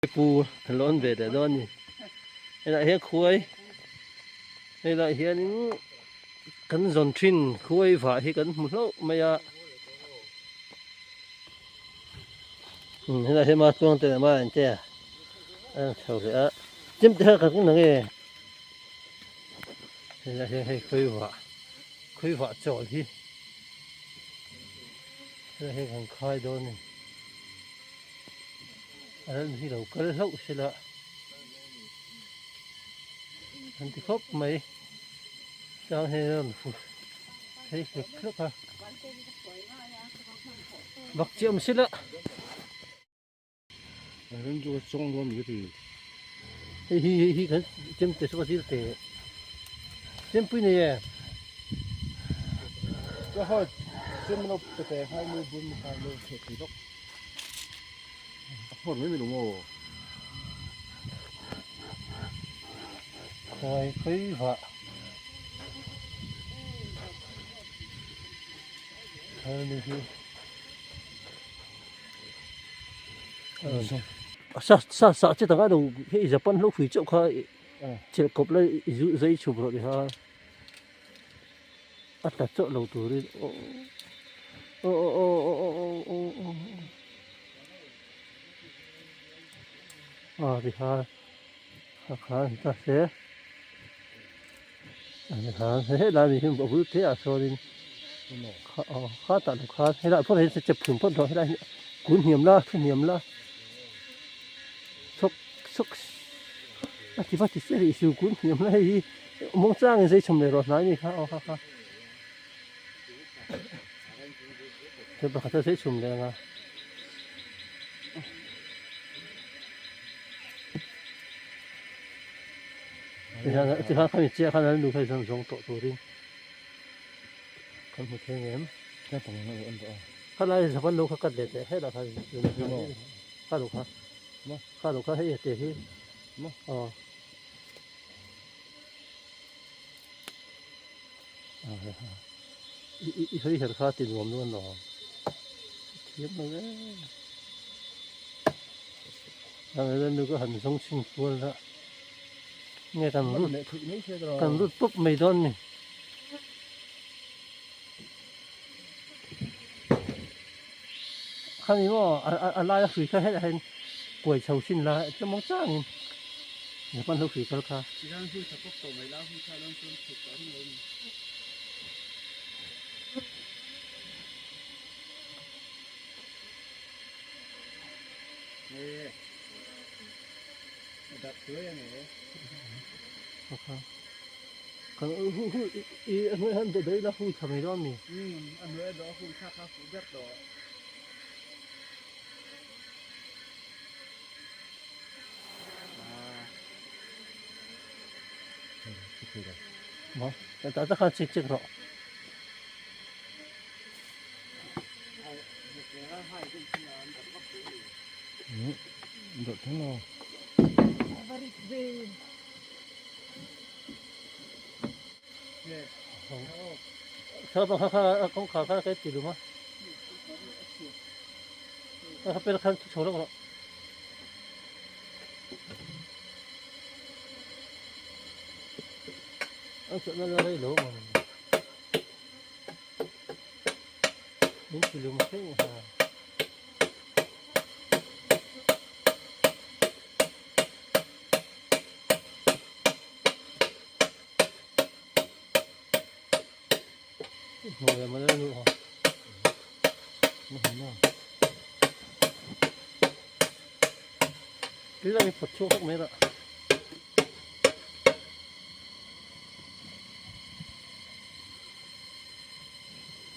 Pu lawn ve leh dawn a ni. Helaiah hian khuai helaiah hianin kan zawn thin khuai vah hi kan hmu hlauh mai a. Umm helaiah hian matuang te leh maian te a lang chho leh a chemte kha kan na nge helaiah hian hei khuai vah khuai vah chawl hi helaiah hian kan khai dawn a ni. A ran hi lo kal hlauh sela an ti khawp mai tlang hian a rawn fu phei hlek hlek a bak chiah awm sela. Hei hi hei hi kan chemte saw zir teh chempui nei e. Khawi khawi vah thar ni hi sa sa sa che taka lo hei Japan hlo hrui chauh kha chelh kawp la i zu zai chhuk rawh ti kha a tla chauh lo turin aw aw aw aw aw aw aw aw aw a ti kha a kha an ta se a ti kha helai mi hi a bul te ah sawnin kha aw kha tah lo khan helai phawt ah hian step phun phawt helai hi kun hniam la thu hniam la chhawk chhawk a ti va ti se rih su kun hniam la hei hi mawng changin zai chhawm leh rawh hnai mi kha aw kha kha chu pakhat a zai chhawm leh ang a. Tikhan khami chiah khan an nu kha zawng zawng tawh turin kan hmu thei ngem. Khalai zapan lo kha cut leh teh helah khan kha lo kha kha lo kha hei te hi aw i hei her kha ti nuam nuam lo thiam lo e nu ka han zawng chhin kual a nge kan rut kan rut pawp mai dawn ni. Khami maw a laia hrui kha helaiah hian kuai chho hrin la tlawmawng changin Japan ho hrui kal kha. I a hnuai han dawh daih la hui tha mai dawn mi. A hnuai a dawh a hui kha kha fuh ber tawh. Ma, ta ta khan chik chik rawh. Dawh thung lo. Kha kha kha kawngkhar kha ka ti lum a kha pel khan chho lawk rawh an chawlh na la rei lo ang min ti lum thleng ha. Cái này Phật chỗ không mấy ạ.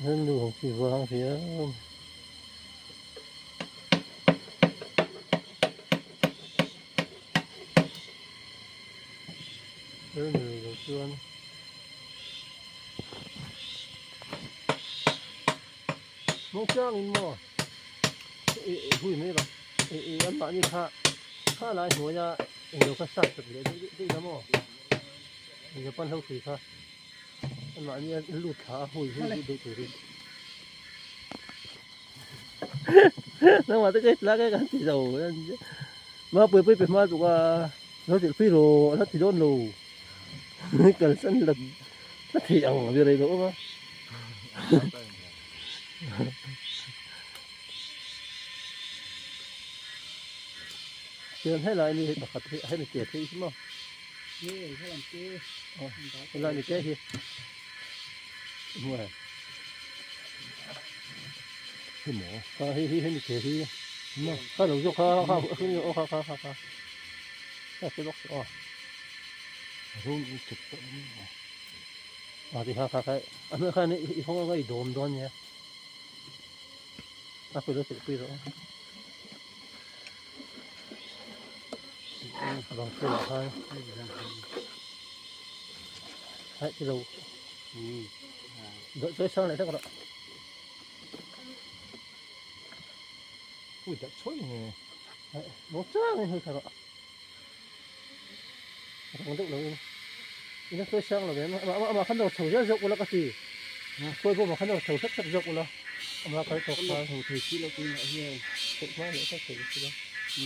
Nên đường chỉ vàng phía Nên chuan mong chang in maw hui mai lo an mahni kha kha lai hnuaia englo kha sat sak leh daih daih la maw Japan ho hrui kha an mahni a lut thla a hui hui duh turin nangmah te ka tlak e kan ti zo. Mapui pui pe hma tuk a lo tirh pui rawh a la ti dawn lo kalsan la la thei ang a rei lo awm a. Chuan helai ni hei pakhat hi hemi ke phei hi maw helai ni ke hi Hi maw kha hei hi hemi ke hi maw kha lo zawk kha kha kha kha kha kha kha kha che bawk aw Room in chep tawh ni maw a ti kha kha kha a hnuai khan i hawng anga i dawm dawn nia a pui lo chilh pui rawh a bang phulah khan hai ti lo Đợi chơi sang lại chắc rồi. Ui đã chối nè. Bố trang này hơi thật ạ. Không được đâu. Nó chơi sang là mà mà mà khăn đầu thầu rất rộng là cái gì? Tôi vô mà khăn đầu thầu rất rất rộng là. Mà cái thầu thầu thì chỉ là cái này here. Tự má nữa các thứ đó. Ừ.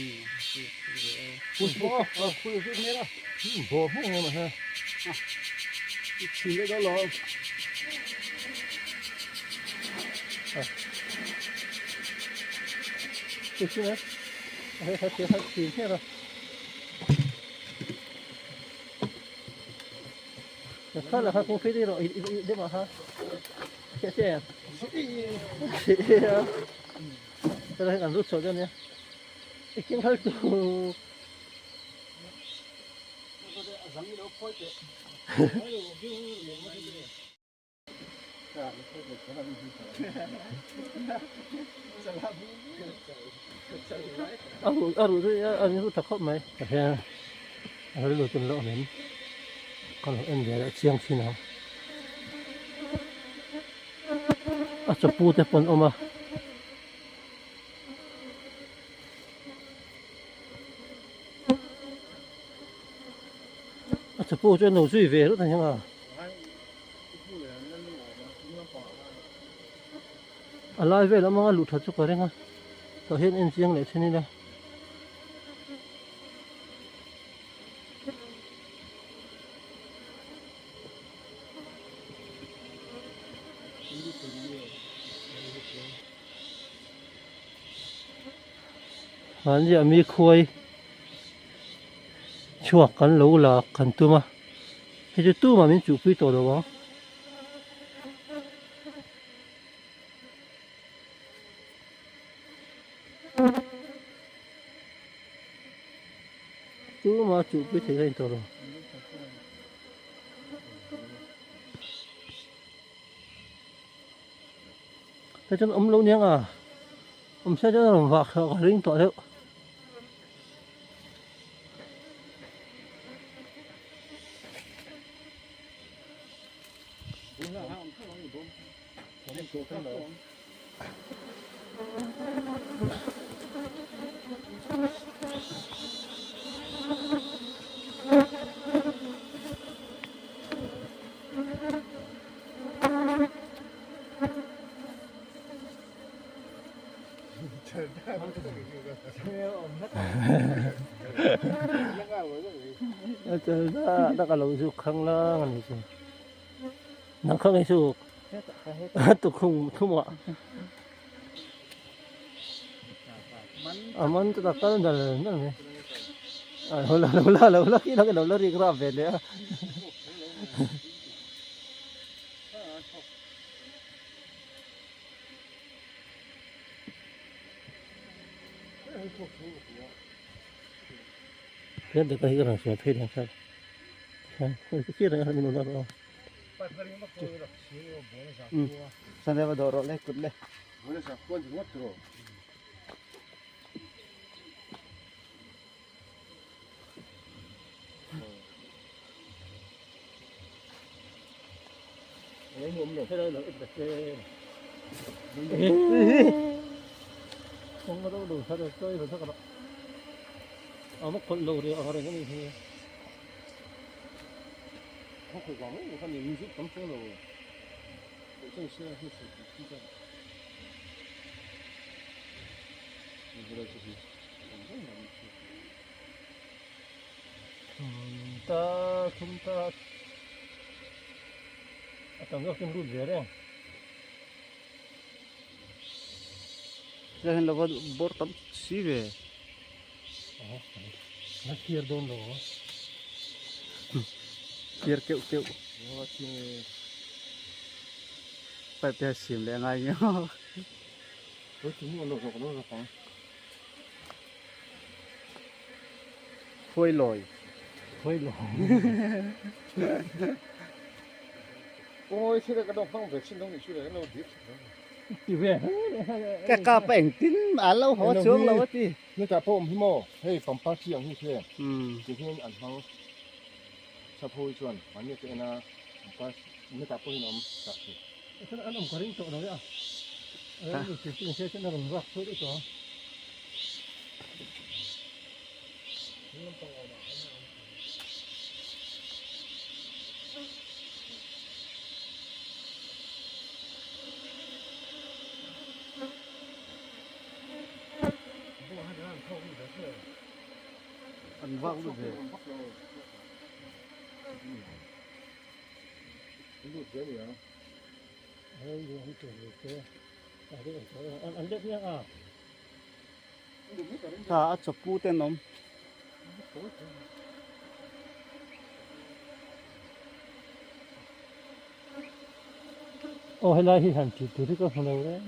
Ui, bố, ui, ui, nghe đó. Bố, không nghe mà ha. Chỉ lấy đó lo. Cái gì nữa? Hay hay hay gì thế rồi. Khá là không phí đi rồi, đi mà ha. Xe xe. Xe. Cái này ăn rút sổ cho nha. Cái kiếm hơi tù. A ruh a ruh chu a ru ta khawp mai tah hian a rilru chu an lo awm em ka lo en ve leh chiang thin ang a chapu te pawh an awm a. A chapu chu an lo zui ve reuh ta hiang a. A lai vel amanga luh that chu ka ring a tah hian en chiang leh then ila. An ziah mi khuai chhuak kan lo la kan tum a hei chu tumah min chuhpui tawh lo ang. Tumah chuhpui theih a in tawh lo. Hei chuan awm lo niang a awm se chuan a rawn vah kha ka ring tawh deuh. Tak a lo zuk khang lang a ni chu nang kha nge zuk tukhung thum ah a man chu tak kal dal dal mai a lo la lo la lo la khi lo la rik rap ve leh a. Hian te hi ka rawn sawi phei dawn kha hian khi reng a min rawn la Sandeva dawh rawh le kut le. ta thum ta a tam zawk chu an lut ve reng. Chuan lo va bawr tam si ve. A thlir dawn lo. Thlir keuh keuh. Pipe te a siam leh a ngai nge. Khuai lawi. Khuai lawi. Ka kap a engtin a lo haw chuang lo a ti. Hetah pawh awm hi maw hei pangpar chi ang hi hre ti hian an hmang sap ho hi chuan mahni te en a pangpar hetah pawh hian a awm tah chu. Chuan an awm ka ring tawh lo e a a rawn vak chhuah daih tawh a. An vak lut ve. Tha a chawpu te an awm. Aw helai hi han tih tur hi ka hmu lo reng.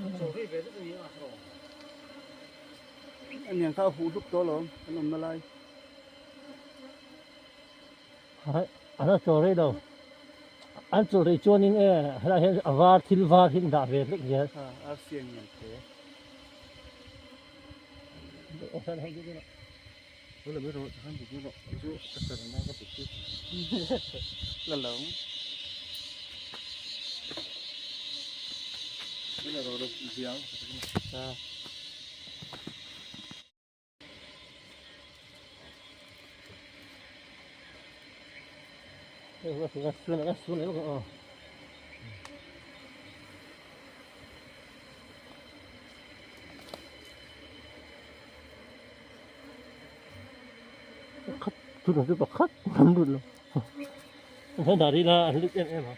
Aniang kha a huh hlup tawh alawm an awmna lai. A la chaw rei lo. An chaw rei chuanin e helai hian a var thil var hi an dah ve hlek zel. Ha arsi an ngen the. La lo. Ha. Khat chu chu pakhat an lut lo an thlan dah rih la an lut em em a.